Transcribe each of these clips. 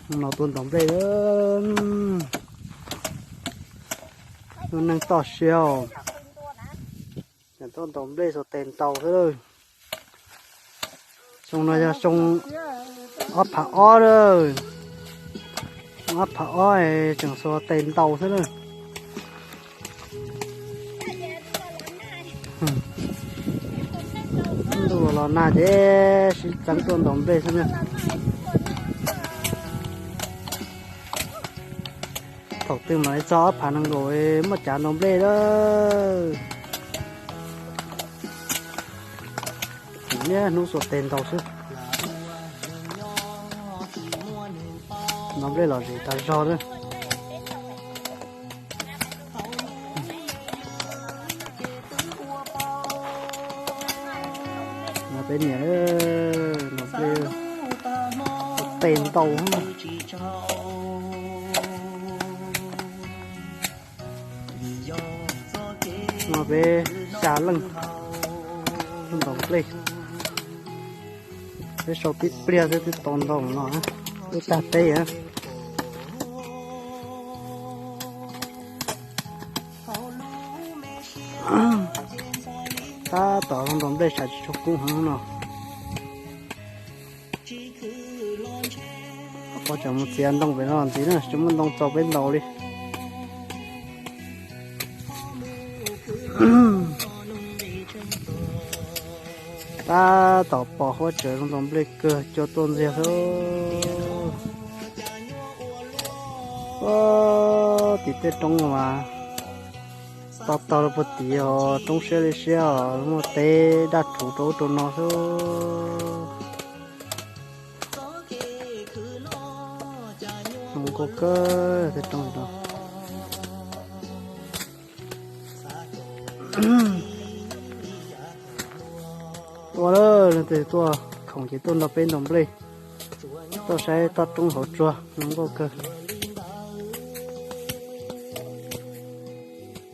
No tua ntaus nplej lawm. Lub neej toj siab os. Tseem tuaj ntaus nplej xuas tes ntaus xwb lawm. Xyoo no yog xyoo ob phav ob lawm. Xyoo ob phav ob es tseem xuas tes ntaus xwb lawm. Ntuj los nag ces sib txeeb tuaj ntaus nplej xwb na. Thaum twg mam li txog ob phav nees nkaum muaj cav ntaus nplej lawm. Niaj hnub xuas tes ntaus xwb. Ntaus nplej lom zem tag zog na. No peb niam, ntaus nplej, xuas tes ntaus. No peb xya leej tuaj ntaus nplej. Peb sau tib pliag xwb twb tau ntaus no, twb tag teb. Tab tom zoo ntaus nplej, tshav tsis tshua kub heev no. Huab tseem mus txiav ntoo pem no ntxiv na, tsis muaj ntoo txaus peb ntaus li. Tab tom pom huab tseem zoo ntaus nplej kawg, cua tuaj ntxiag xwb. Tim tej roob mas to tog rau puag tim os, roob siab li siab os, muaj teb daj rhuv rau ub rau no xwb. Zoo nkauj kawg tej roob no. Tuaj lawm, leej twg tuaj khoom ces tuaj nrog peb ntaus nplej, tuaj saib toj roob hauv tsua zoo nkauj kawg.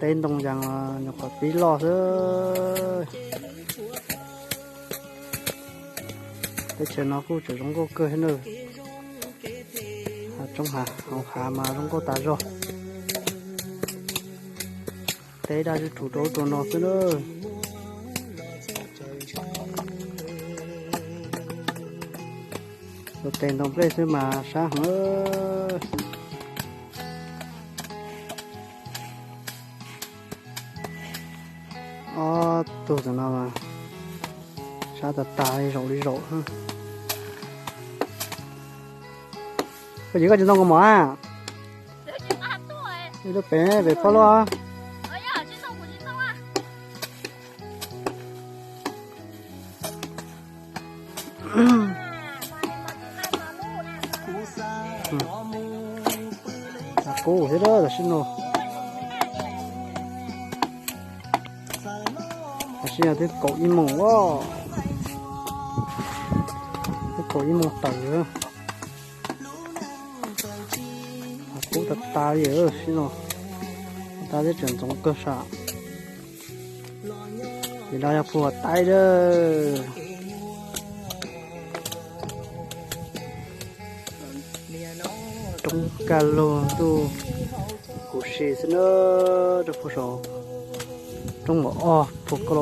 Teb ntoo yas nyuam qhuav pib loj xwb. Teb chaws no kuj tseem zoo nkauj kawg thiab na. Hav roob hav, hauv hav mas zoo nkauj tas zog. Teb daj rhuv rau ub rau no xwb na. Xuas tes ntaus nplej xwb mas sab heev. Ob tug tam no mas sab tas tas li zaum li zaum. Koj ces koj tsis ntoo koj mom a? Lub pem pem pob luaj. Kub thiab tam sim no. Tam sim no twb kaum ib moos os, twb kaum ib moos tawm. Kub tas tas li tam sim no, tab teb tseem ntxoov kawg sam. Ces no yog phuam taib lawm. Roob kaj lug ntuj kuv si xwb na, rau puag saum roob mom ob puag ko,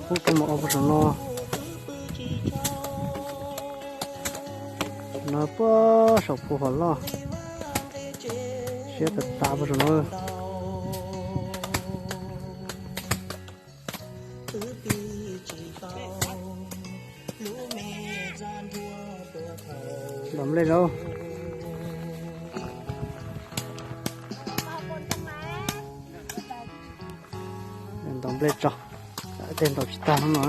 roob mom ob puag saum no. No puag saum phuam hom loj, siab tas tas puag saum no. Ntaus nplej lauj. Ntaus nplej tso, tej ntaus tsis tag no.